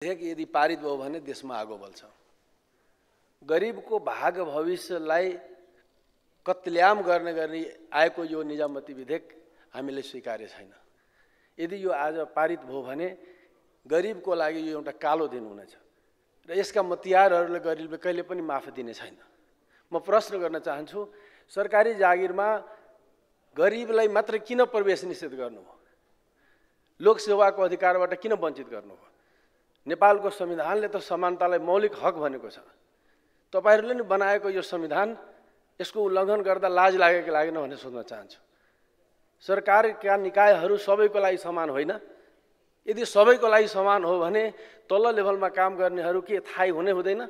यदि पारित भयो भने देशमा आगो बल्छ। गरिबको भाग भविष्यलाई कत्लेआम गर्ने आएको यो निजामती विधेयक हामीले स्वीकार्य छैन। यदि यो आज पारित भयो भने गरिबको लागि यो एउटा कालो दिन हुनेछ र यसका मतियारहरूले गरिबले कहिले पनि माफ दिने छैन। म प्रश्न गर्न चाहन्छु, सरकारी जागिरमा गरिबलाई मात्र किन प्रवेश निषेध गर्नुभयो? लोकसेवाको अधिकारबाट किन वञ्चित गर्नुभयो? नेपालको संविधानले त समानतालाई मौलिक हक भनेको छ। तपाईहरुले नि बनाएको यो संविधान यसको उल्लङ्घन गर्दा लाज लाग्यो कि लागेन भनेर सोध्न चाहन्छु। सरकारका निकायहरू सबैको लागि समान होइन। यदि सबैको लागि समान हो भने तल्लो लेभलमा काम गर्नेहरू के थाहै हुनै हुँदैन?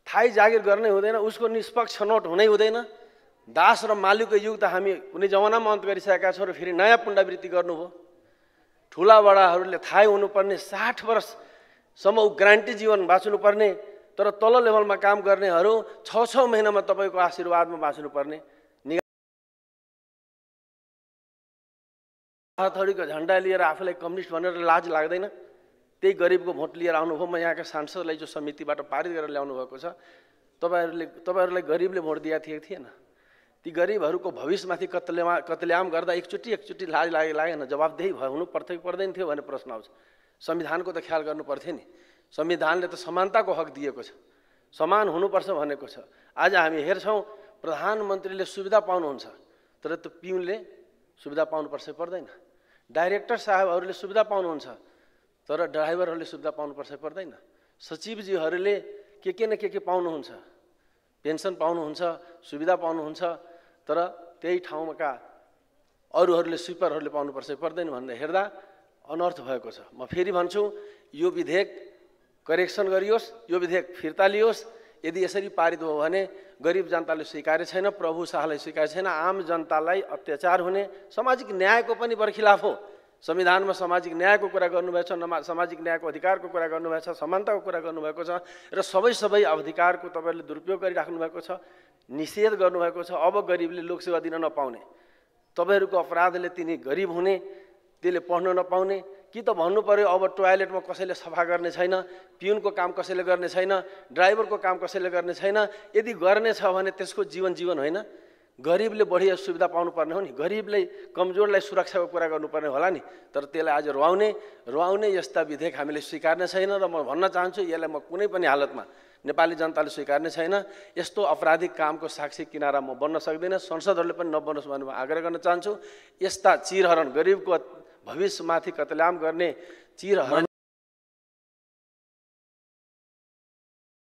थाहै जागिर गर्नै हुँदैन? उसको निष्पक्ष छनौट हुनै हुँदैन? दास र मालिकको युग त हामी कुनै जमानामा अन्त गरिसकेका छौँ र फेरि नयाँ पुनरावृत्ति गर्नुभयो। ठुला बडाहरूले थाहै हुनुपर्ने 60 वर्षसम्म ग्यारेन्टी जीवन बाँच्नुपर्ने, तर तल्लो लेभलमा काम गर्नेहरू 6 महिनामा तपाईको आशीर्वादमा बाँच्नुपर्ने। हथौडीको झन्डा लिएर आफूलाई कम्युनिस्ट भनेर लाज लाग्दैन? त्यही गरिबको भोट लिएर आउनुभयो। म यहाँका सांसदलाई जो समितिबाट पारित गरेर ल्याउनु भएको छ, तपाईहरुलाई गरिबले भोट दिया थिएन? ती गरिबहरूको भविष्यमाथि कत्लेआम गर्दा एकचोटि लाज लागेन? जवाबदेही हुनु पर्थ्यो कि पर्दैन थियो भन्ने प्रश्न आउँछ। संविधानको त ख्याल गर्नु पर्थ्यो नि। संविधानले त समानताको हक दिएको छ, समान हुनुपर्छ भनेको छ। आज हामी हेर्छौँ प्रधानमन्त्रीले सुविधा पाउनुहुन्छ, तर त्यो पिउनले सुविधा पाउनुपर्छ पर्दैन? डाइरेक्टर साहबहरूले सुविधा पाउनुहुन्छ, तर ड्राइभरहरूले सुविधा पाउनुपर्छ पर्दैन? सचिवजीहरूले के न के पाउनुहुन्छ, पेन्सन पाउनुहुन्छ, सुविधा पाउनुहुन्छ, तर त्यही ठाउँका अरूहरूले स्विपरहरूले पाउनुपर्छ पर्दैन भनेर हेर्दा अनर्थ भएको छ। म फेरि भन्छु, यो विधेयक करेक्सन गरियोस्, यो विधेयक फिर्ता लियोस्। यदि यसरी पारित हो भने गरिब जनताले स्वीकार्य छैन, प्रभु शाहलाई स्वीकार्य छैन, आम जनतालाई अत्याचार हुने, सामाजिक न्यायको पनि बरखिलाफ हो। संविधानमा सामाजिक न्यायको कुरा गर्नुभएको छ, सामाजिक न्यायको अधिकारको कुरा गर्नुभएको छ, समानताको कुरा गर्नुभएको छ र सबै अधिकारको तपाईहरुले दुरुपयोग गरिराख्नु भएको छ, निषेध गर्नुभएको छ। अब गरिबले लोकसेवा दिन नपाउने, तपाईहरुको अपराधले तिनी गरिब हुने, त्यसले पढ्न नपाउने, कि त भन्नु पर्यो अब टोयलेटमा कसैले सफा गर्ने छैन, पिउनको काम कसैले गर्ने छैन, ड्राइभरको काम कसैले गर्ने छैन। यदि गर्ने छ भने त्यसको जीवन होइन? गरिबले बढी सुविधा पाउनुपर्ने हो नि, गरिबले कमजोरलाई सुरक्षाको कुरा गर्नुपर्ने होला नि। तर त्यसलाई आज रुवाउने यस्ता विधेयक हामीले स्वीकार्ने छैन र म भन्न चाहन्छु, यसलाई म कुनै पनि हालतमा नेपाली जनताले स्वीकार्ने छैन। यस्तो अपराधिक कामको साक्षी किनारा म बन्न सक्दिनँ, संसदहरूले पनि नबन्नुहोस् भन्ने म आग्रह गर्न चाहन्छु। यस्ता चिरहरण, गरिबको भविष्यमाथि कत्लेआम गर्ने चिरहरण